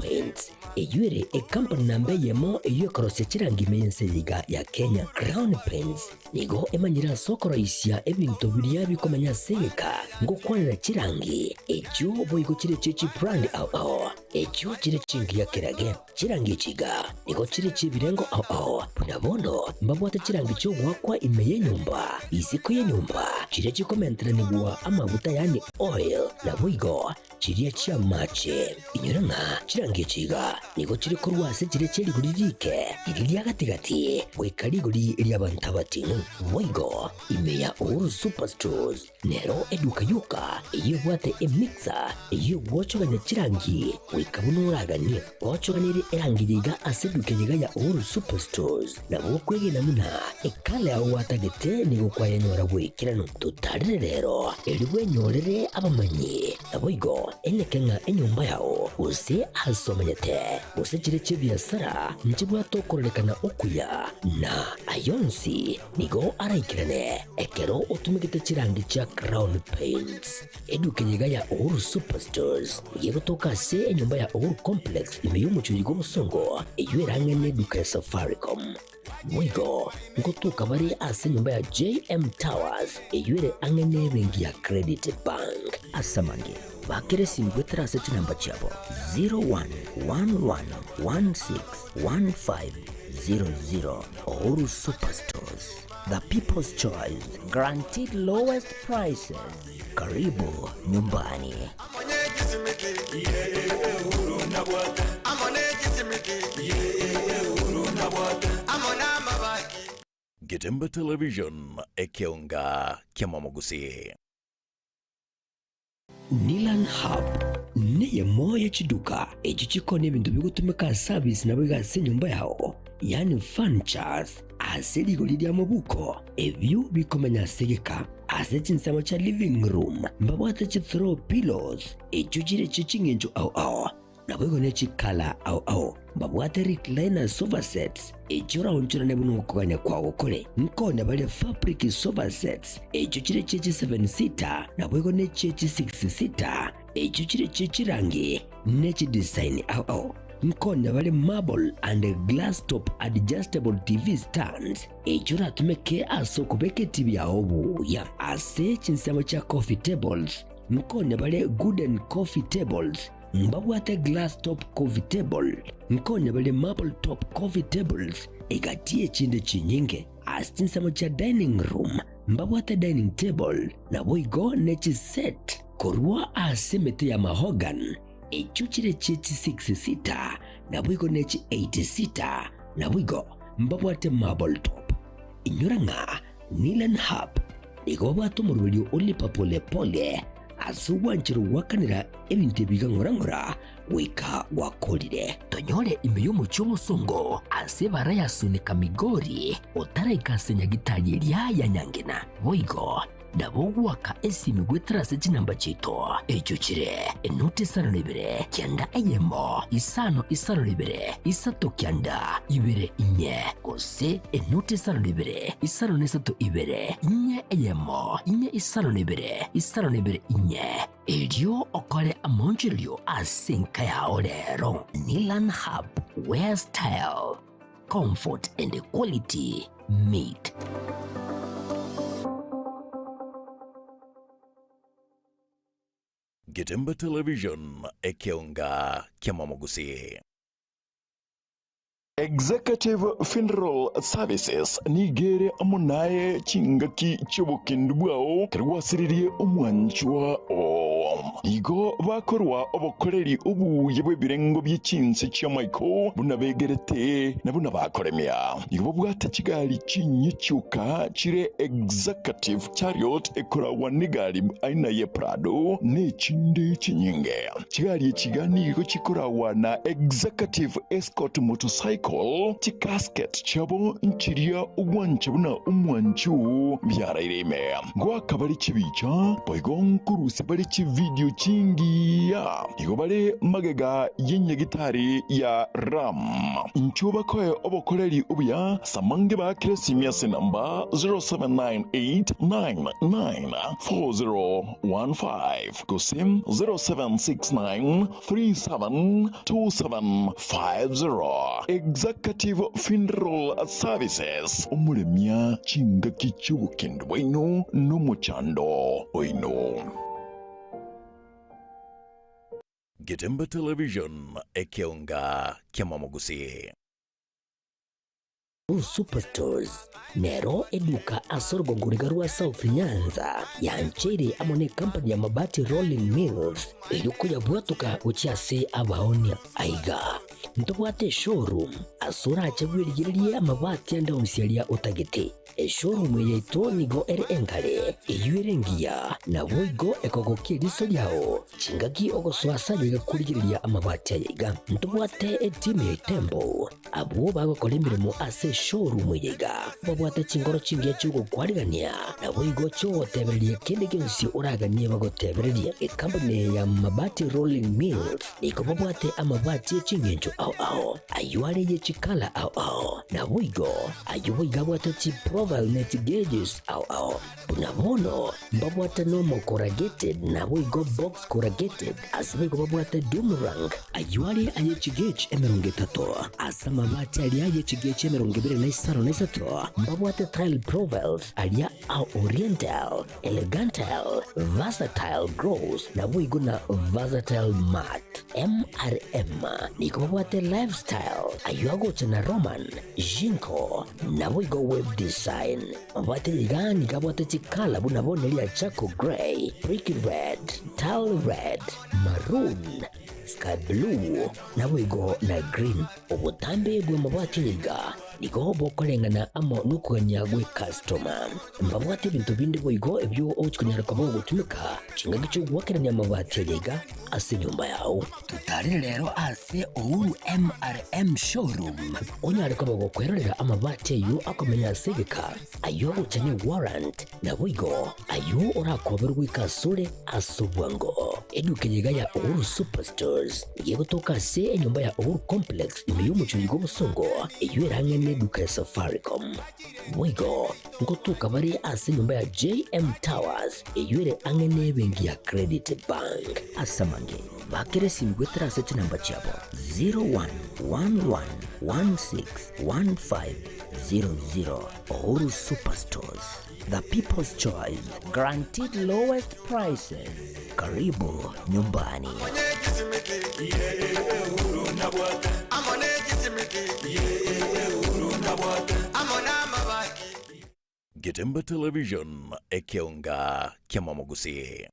Paints, eyio ere ekampani namba eyemo eyio ekorosia chirangi ime y'ense eye iga ya Kenya. Crown Paints nigo emanyire ase okoroisia ebinto biria bikomenya ase egeka ngokwanera chirangi echio boigo chire chie chibrand ao ao echio chire chingiya kerage. Chirangi echi iga nigo chire chi'ebirengo ao ao, buna bono mbabwate chirangi chi'ogoakwa ime y'enyomba, isiko y'enyomba, chiria chikomenteranigwa amaguta yaani oil, naboigo chiria chi'amache. Inyora ng'a chirangi echi iga nigo chire korwa ase chiria chie rigori riike, riria ria gati-gati, goika rigori ri'abanto abating'u. Boigo ime ya Uhuru Superstores Nero eduka yoka eyio ebwate emixer eyio egwochogania chirangi goika buna oraganie. Gwochoganirie erangi eye iga ase eduka eye iga ya Uhuru Superstores, nabo okwegena buna ekala yao gwatagete nigo kwayenyora bw'ekeranu. Totarere rero erio bwenyorere abamanyi, naboigo eneke ng'a enyomba yao gose ase omenyete gose chire chi'ebiasara nchibwate okororekana okuya na ayonsi Nigo araikerane ekero otumegete chirangi chia Crown Paints. Eduka eye iga ya Uhuru Superstores nigo egotoka ase enyomba ya Uhuru Complex ime y'omochie oyo bw'obosongo eyio ere ang'e n'eduka ya Safaricom. Boigo ngotoka bare ase enyomba ya JM Towers eyio ere ang'e n'ebenki ya Credit Bank. Ase amange, bakera esimi goetera ase chinamba chiabo 0111161500. Uhuru Superstores, the people's choice, guaranteed lowest prices. Karibu nyumbani. Getembe Television, ekeonga ki'amamogusii. Nilan Hub neyemo ye chiduka echio chikoonia ebinto bigotumeka ase service naboigo ase enyomba yao, yaani furnitures, ase rigori ria mobuko, ebio bikomenya ase egeka. Ase chinsemo chia living room mbabwate chi throw pillows echio chire chie ching'encho ao ao. Naboigo ne chikala ao ao mbabwate recliner sofa sets, echio oraonchorane buna okogania kwao kore. Nkonya bare fabric sofa sets, echio chire chie chi seven seater, naboigo ne chie chi six seater, echio chire chie chirangi ne chidesign ao ao. Nkonya bare marble and glass top adjustable TV stands, echio oratumeke ase okobeka etibi yao buya. Ase chinsemo chia coffee tables, nkonya bare gooden coffee tables, Mbabwate glass top coffee table, nkonya bare marble top coffee tables, egati y'echinde chinyinge. Ase chinsemo chia dining room mbabwate dining table, naboigo ne chiset korwa ase emete ya mahogany, echio chire chie chi six seater, naboigo ne chi eight seater, naboigo mbabwate marble top. Inyora ng'a Nilan Hub nigo babwate omoroberio o lipa pole pole ase ogwancherwa goakanera ebinto ebi iga ng'ora ng'ora goika gwakorire. Tonyore ime y'omochie omosongo ase ebara ya Sunika Migori otaraika ase nyagitari eria ya Nyangena. Boigo nabo ogoaka esimi goetera ase chinamba chiaito echio chire enoti isano na ibere kianda eyemo isano isano na ibere isato kianda ibere inye gose enoti isano na ibere isano na isato ibere inye eyemo inye isano na ibere isano na ibere inye erio okore amaonchorerio ase enka yao rero. Nilan Hub, where style, comfort and quality meet. Getembe Television, ekeonga ki'amamogusii. Executive Funeral Services nigo ere amo naye chingaki chi'obokendu bwao ekero gwasiririe omwanchwa oo. Nigo bakorwa obokoreri obuya bw'ebirengo bie chinse chi'amaiko buna begerete na buna bakoremia. Nigo babwate chigari chinyia chioka chire Executive Chariot ekoragwa negari aina ye Prado nechinde chinyinge. Chigari echi iga nigo chikoragwa na Executive Escort Motorcycle. Medical, chicasket chiabo nchiria ogwancha buna omwancho biaraire ime. Ngoaka bare chibicha, boigo nkorusia bare chividio chingiya. Igo bare magega y'enyagitari ya Ram. Inchuo bakoe obokoreri obuya ase amange baakire esimi ase enamba 0798994015 gose 0769372750. Executive Funeral Services, omoremia chingaki chi'obokendu bwaino nomochando oino. Getembe Television, ekeonga ki'amamogusii. Uhuru Superstores nero eduka ase orogongo riga rwa South Nyanza yancheire amo ne company ya Mabati Rolling Mills erio koyabwatoka gochia ase abaonia. Aiga ntobwate eshowroom ase orache bwerigererie amabati ande onsi aria otagete. Eshowroom eye yaito nigo ere engare, eyio ere engiya, naboigo ekogokia eriso riao chingaki ogosoa ase ayaiga korigereria amabati ayaiga. Ntobwate etimu ya Itembo Abwo bagokora emeremo ase eshowroom eye iga babwate chinkoro chingiya chi'ogokwarigania, naboigo chi'ogotebereria kende gionsi oraganie bagotebererie. Ekampuni eye ya Mabati Rolling Mills nigo babwate amabati e ching'encho ao ao, ayio are ye chikala ao ao, naboigo ayio boigo abwate chiprofile ne chigauges ao ao. Buna bono mbabwate normal corrugated naboigo box corrugated, ase boigo babwate doom rank, ayio are aye chigauge 30, ase amabati aria aye chigauge 23 mbabwate tile profiles aria a oriental, elegantile, versatile gloss naboigo na versatile matte. MRM nigo babwate lifestyle, ayio agocha na Roman, Jinko, naboigo web design. Mabwate iga nigo abwate chikala buna bono eria charcoal grey, brick red, tile red, maroon, sky blue, naboigo na green. Obotambe bw'amabati aya iga nigo bokoreng'ana amo nokogania gw'ecustoma. Mbabwate ebinto binde boigo ebio ogochi konyara koba ogotumeka chingaki chi'ogoakerania amabati aya iga ase enyomba yao. Totarire rero ase Uhuru MRM Showroom onyare koba gokwerorera amabati ayio akomenya ase egeka, ayio agocha ne warrant, naboigo ayio orakoberwe goika asore ase obwango. Eduka eye iga ya Uhuru Superstores nigo egotoka ase enyomba ya Uhuru Complex ime y'omochie oyo bw'obosongo eyio erang'e neduka ya Safaricom. Boigo ngotoka bare ase enyomba ya JM Towers eyio ere ang'e nebenki ya Credit Bank. Ase amange, bakera esimi goetera ase chinamba chiabo 0111161500. Uhuru Superstores, the people's choice, guaranteed lowest prices. Karibu nyumbani. Getembe Television, ekeonga ki'amamogusii.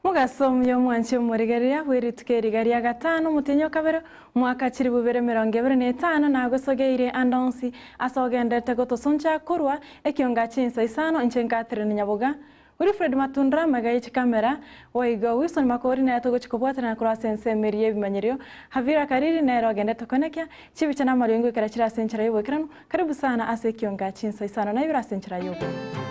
Mogaso omuya omwanche omorigereria bw'erituko eriga ria gatano omotienyi o kabere omwaka chilifu bibere emerongo ebere na etano nagosogeire ande onsi ase ogenderete gotosoncha korwa ekionga chinsa isano inche nkaterena nyaboga Wilfred Matundura amaiga ye chikamera, boigo Wilson Makori nere togochia kobwaterana korwa ase ensemo eria y'ebimanyerio, Havira Kariri nere ogendete koenekia chibicha na amariogi ngoikera chire ase enchera y'oboikeranu. Karibu sana ase ekionga chinsa isano na ibere ase enchera y'oboikeranu.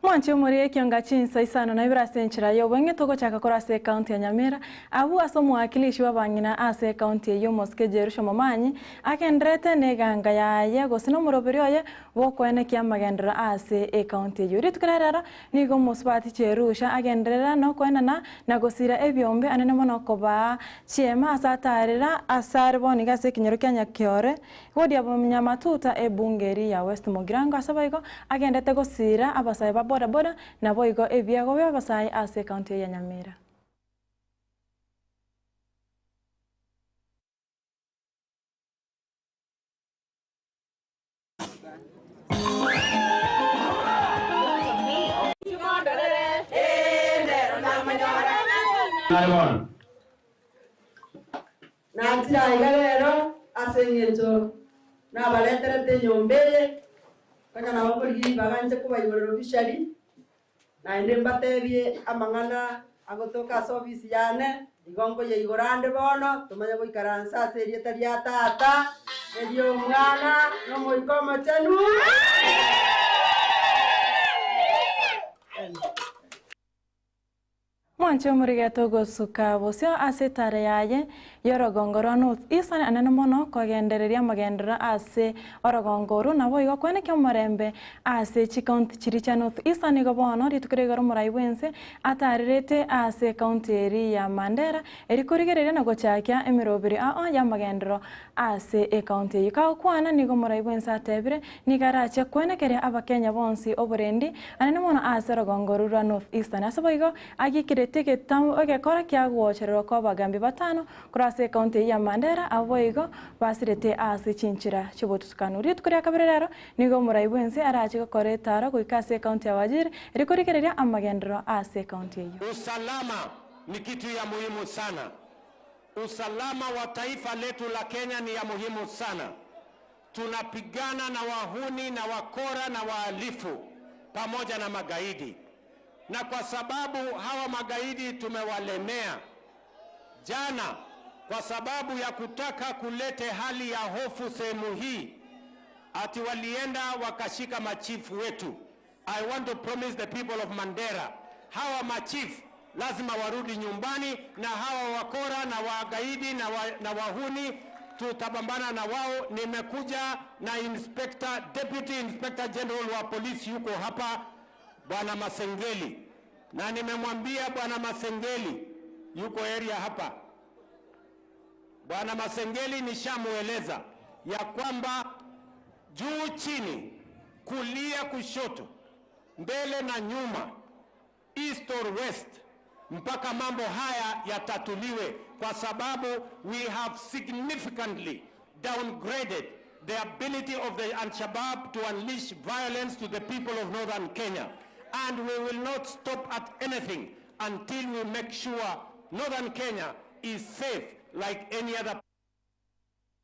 Mwanche omori ekionga chinsa isano na ibere ase enchera ya obweng'e togochaka korwa ase ekaunti ya Nyamira, abwo ase omowakilishi bw'abang'ina ase ekaunti eyio omosike Jerusha Momanyi agendererete na eganga yaye gose na omoroberi oye bw'okoenekia amagenderero ase ekaunti eyio. Rituko ria rero nigo omosubati Jerusha agenderera na okoenana na gosira ebiombe anene mono kobaa chiema ase atarera ase are bono iga ase ekenyoro kia Nyakiore Godia Nyamatuta ebunge eria ya West Mugirango ase boigo agendete gosira abasae ba boda boda naboigo ebiago bia abasae ase ekaunti ya Nyamira. Nachire aiga rero ase eng'encho nabareterete enyomba eye, konya nabo nkorigia ribaga inche kobaigorera officially, naende mbatebie amang'ana agotoka ase ofisi yane, igo nkoyeigora ande bono, tomanye goikaransa ase erieta ria Tata, eria Omwana, na Omoika Omochenu. Mwanche omorigete ogosuka bosio ase etare yaye y'orogongo rwa North Eastern anene mono kogendereria amagenderero ase orogongo oro naboigo kwenekia omorembe ase chikaunti chiria chia North Eastern nigo bono rituko riria igoro omorai bwense atarerete ase ekaunti eri ya Mandera eri korigereria na gochakia emeroberi ao y'amagenderero ase ekaunti eyio. Kagokwana nigo omorai bwense atebire nigo arache kwenekeria abakenya bonsi oborendi anene mono ase orogongo oro rwa North Eastern. Ase boigo agikirete egekora kia gochererwa kwa abagambi batano korwa ase ekaunti eyio ya Mandera abo boigo basirete ase chinchera chi'obotutukanu. Rituko ria kabere rero nigo omorai bwense arache gokora etaro goika ase ekaunti ya Wajir eri korigereria amagenderero ase ekaunti eyio. Usalama ni kitu ya muhimu sana. Usalama wa taifa letu la Kenya ni ya muhimu sana. Tunapigana na wahuni na wakora na wahalifu pamoja na magaidi, na kwa sababu hawa magaidi tumewalemea jana, kwa sababu ya kutaka kulete hali ya hofu sehemu hii, ati walienda wakashika machifu wetu. I want to promise the people of Mandera, hawa machifu lazima warudi nyumbani, na hawa wakora na wagaidi na, na wahuni tutapambana na wao. Nimekuja na inspector, deputy inspector general wa polisi yuko hapa, bwana Masengeli, na nimemwambia bwana Masengeli yuko area hapa. Bwana Masengeli nishamueleza ya kwamba juu chini, kulia kushoto, mbele na nyuma, east or west, mpaka mambo haya yatatuliwe, kwa sababu we have significantly downgraded the ability of the Al-Shabaab to unleash violence to the people of northern Kenya. And we will not stop at anything until we make sure northern Kenya is safe like any other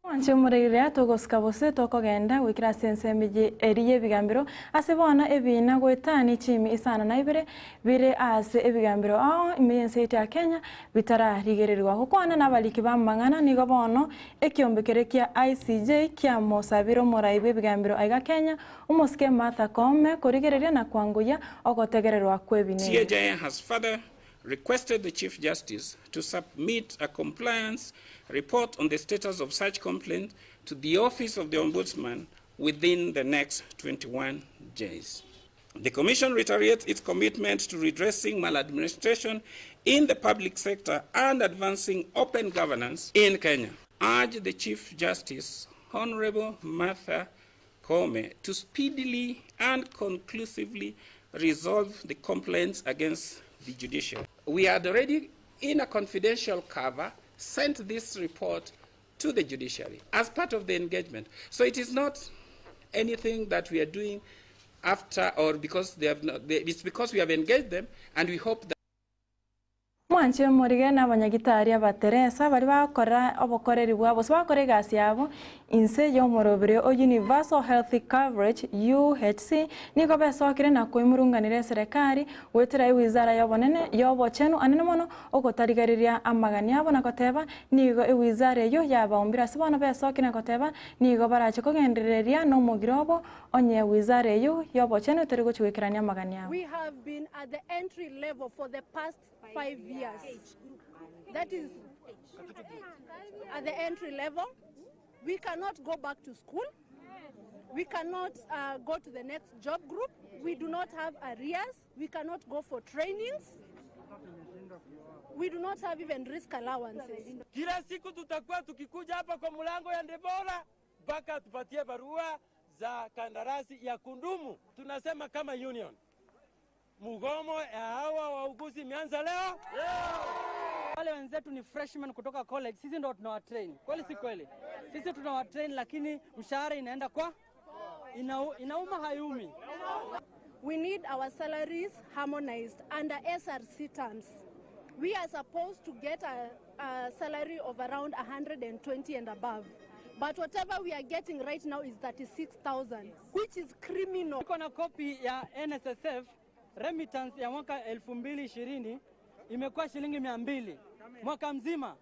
Mwanche omoregereria togosika bose tokogenda goikera ase ensemo eri y'ebigambero ase bono ebina goetani chimi isano na ibere bire ase ebigambero ao ime y'ense yaito ya Kenya bitararigererwa. Gokwana na abariki ba amang'ana nigo bono ekiombe kere kia ICJ kiamosabire omorai bwa ebigambero aiga Kenya omosike Martha Koome korigereria na kwanguya ogotegererwa kwa ebina ebi. CAJ has further requested the Chief Justice to submit a compliance report on the status of such complaint to the Office of the Ombudsman within the next 21 days. The Commission reiterates its commitment to redressing maladministration in the public sector and advancing open governance in Kenya. Urge the Chief Justice, Honorable Martha Koome, to speedily and conclusively resolve the complaints against the judiciary. We had already, in a confidential cover, sent this report to the judiciary as part of the engagement. So it is not anything that we are doing after or because they have not, they, it's because we have engaged them, and we hope that. Mwanche morige na abanyagitari abateresa bari bakora obokoreri bwabo gose bakora egasi yabo inse y'omorobere o Universal Health Coverage UHC nigo besokire na koimurunganera eserekari goetera ewizara y'obonene y'obochenu anene mono ogotarigereria amagani abo na goteba nigo ewizara eyio yabaombire ase bono besokire na goteba nigo barache kogendereria na omogiro obo onye ewizara eyio y'obochenu teri gochi goikerania amagani abo. We have been at the entry level for the past 5 years. That is at the entry level. We cannot go back to school. We cannot go to the next job group. We do not have arrears. We cannot go for trainings. We do not have even risk allowances. Kila siku tutakuwa tukikuja hapa kwa mlango ya Debora mpaka tupatie barua za kandarasi ya kudumu. Tunasema kama union, mgomo ya hawa wauguzi imeanza leo. Wale wenzetu ni freshmen kutoka college, sisi ndo tunawatrain. Kweli si kweli? Sisi tunawatrain, lakini mshahara inaenda kwa inauma hayumi. We need our salaries harmonized under SRC terms. We are supposed to get a salary of around 120 and above. But whatever we are getting right now is 36,000, which is criminal. Niko na kopi ya NSSF remittance ya mwaka 2020 imekuwa shilingi 200 mwaka mzima.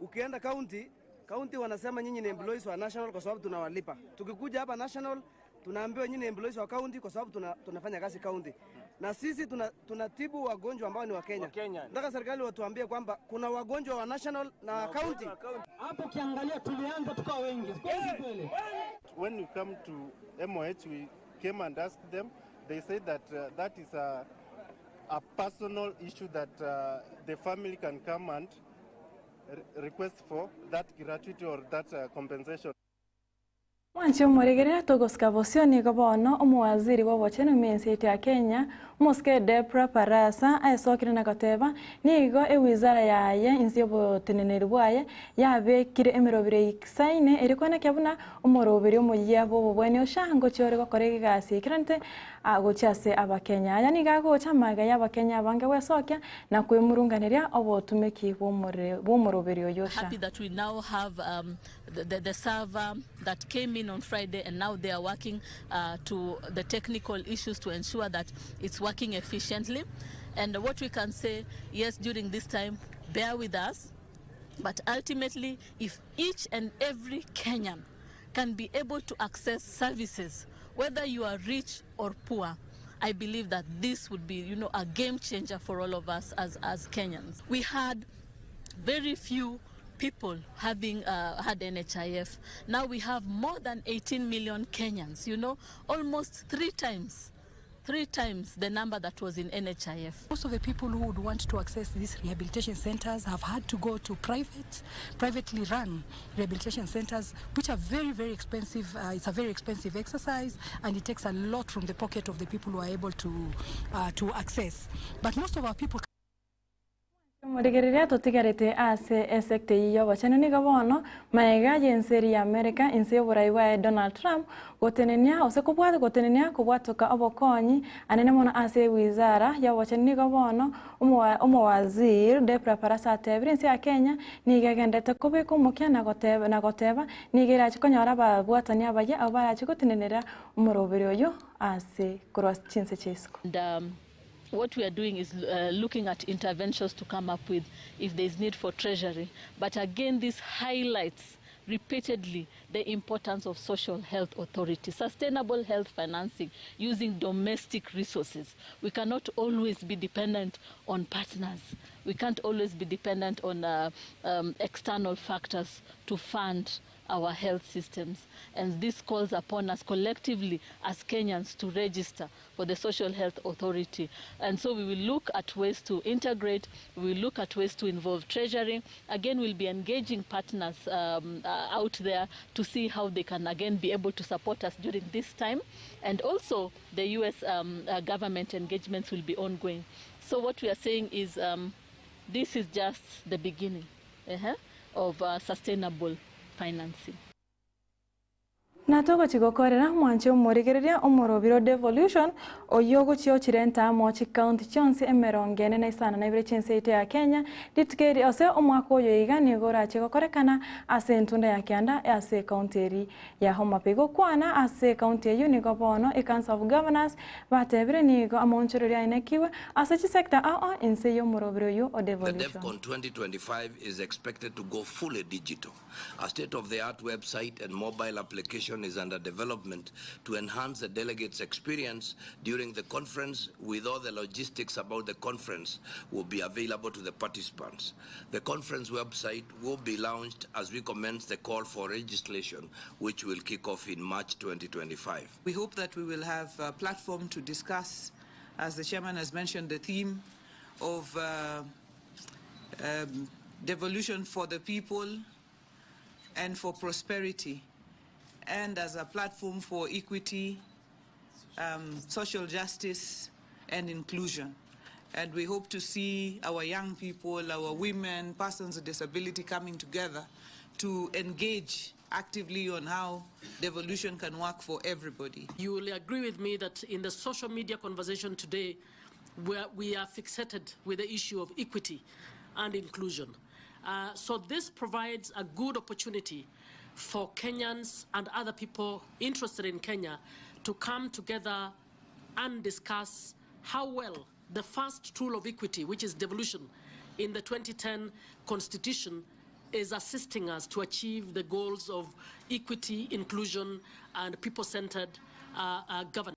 Ukienda county, county wanasema nyinyi ni employees wa national kwa sababu tunawalipa. Tukikuja hapa national tunaambiwa nyinyi ni employees wa county kwa sababu tunafanya kazi county. Na sisi tunatibu wagonjwa ambao ni wa Kenya. Nataka serikali watuambie kwamba kuna wagonjwa wa national na county. Hapo ukiangalia tulianza tukawa wengi, kweli si kweli? When you come to MOH, we came and asked them. They said that that is a personal issue that the family can come and request for that gratuity or that compensation. Mwanchi omoregerera togosika bosio nigo bono omowaziri bwa obochenu omensi ya Kenya omosike Debra Barasa aesokire na goteba nigo ewizara yaye inse y'oboteneneri bwaye yabekire emerobere ikisaine eri kwenekia buna omoroberi omoyia bwa obobweni oshango chiore gokora egasi ekirante gochia ase abakenya aya nigo agocha amaega ya abakenya abange gwesokia na kwemurunganeria obotumeki bwa omoroberi oyo osha. Happy that we now have the server that came in on Friday, and now they are working to the technical issues to ensure that it's working efficiently. And what we can say, yes, during this time, bear with us. But ultimately, if each and every Kenyan can be able to access services, whether you are rich or poor, I believe that this would be a game changer for all of us as Kenyans. We had very few people having had NHIF. Now we have more than 18 million Kenyans, almost three times the number that was in NHIF. Most of the people who would want to access these rehabilitation centers have had to go to privately run rehabilitation centers, which are very, very expensive. It's a very expensive exercise, and it takes a lot from the pocket of the people who are able to access. But most of our people Morigereria tutigarite ase esecta iyi y'obochenu nigo bono maega y'enseri ya America inse y'oborai bwaye Donald Trump gotenenia ose kobwata gotenenia kobwatoka obokonyi anene mono ase wizara y'obochenu nigo bono omowaziri Debra Barasa atebire ense ya Kenya nigo egendete kobeka omokia na goteba nigo erachi konyora ababwatani abaye abo barachi gotenenera omoroberi oyo ase korwa chinse chia isiko. And what we are doing is looking at interventions to come up with if there is need for treasury. But again, this highlights repeatedly the importance of social health authority, sustainable health financing using domestic resources. We cannot always be dependent on partners. We can't always be dependent on external factors to fund our health systems. And this calls upon us collectively as Kenyans to register for the Social Health Authority. And so we will look at ways to integrate, we will look at ways to involve Treasury. Again, we'll be engaging partners out there to see how they can again be able to support us during this time. And also the US government engagements will be ongoing. So what we are saying is this is just the beginning of sustainable financing. Na togochi gokorera mwanche omorigereria omorobiro devolution oyio ogochia ochirenta amo chikaunti chionsi emerongo ene na isano na ibere chiense yaito ya Kenya rituko eri ase omwaka oyo iga nigo orache gokorekana ase entunda ya kianda ase ekaunti eri ya Homa Bay. Gokwana ase ekaunti eyio nigo bono ecouncil of governors batebire nigo amaonchorerio ainekigwe ase chisector ao inse y'omorobiro oyio o The devolution. DEFCON 2025 is expected to go fully digital. A state of the art website and mobile application is under development to enhance the delegates' experience during the conference, with all the logistics about the conference will be available to the participants. The conference website will be launched as we commence the call for registration, which will kick off in March 2025. We hope that we will have a platform to discuss, as the chairman has mentioned, the theme of devolution for the people and for prosperity, and as a platform for equity, social justice, and inclusion. And we hope to see our young people, our women, persons with disability coming together to engage actively on how devolution can work for everybody. You will agree with me that in the social media conversation today, where we are fixated with the issue of equity and inclusion. So this provides a good opportunity for Kenyans and other people interested in Kenya to come together and discuss how well the first tool of equity, which is devolution, in the 2010 Constitution is assisting us to achieve the goals of equity, inclusion, and people-centered governance.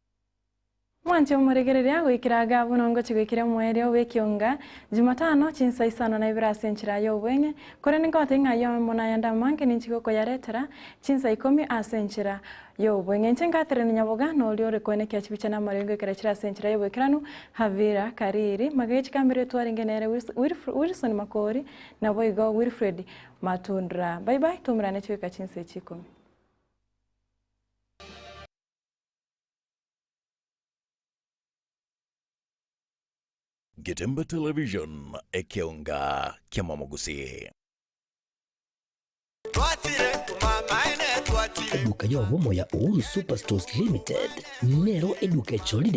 Mwanche omoregereria goikera gabu nongo chigoikera omoerio bw'ekionga Jumatano chinsa isano na ibere ase enchera ya obweng'e kore ningote ng'a yo monayanda amange ninchigokoyaretera chinsa ikomi ase enchera ya obweng'e inche ngaterania nyaboga nori ore koenekia chibicha na amarengo ekera chire ase enchera ya obwekeranu Havira Kariri magechi kambere twarenge nere Wilson Makori nabo igo Wilfred Matundra. Bye bye tumirane chigoika chinsa echi ikomi. Getemba Television, ekeonga kia Mwamogusi. Eduka y'obomo ya Uhuru Superstores Limited nero eduka echorire.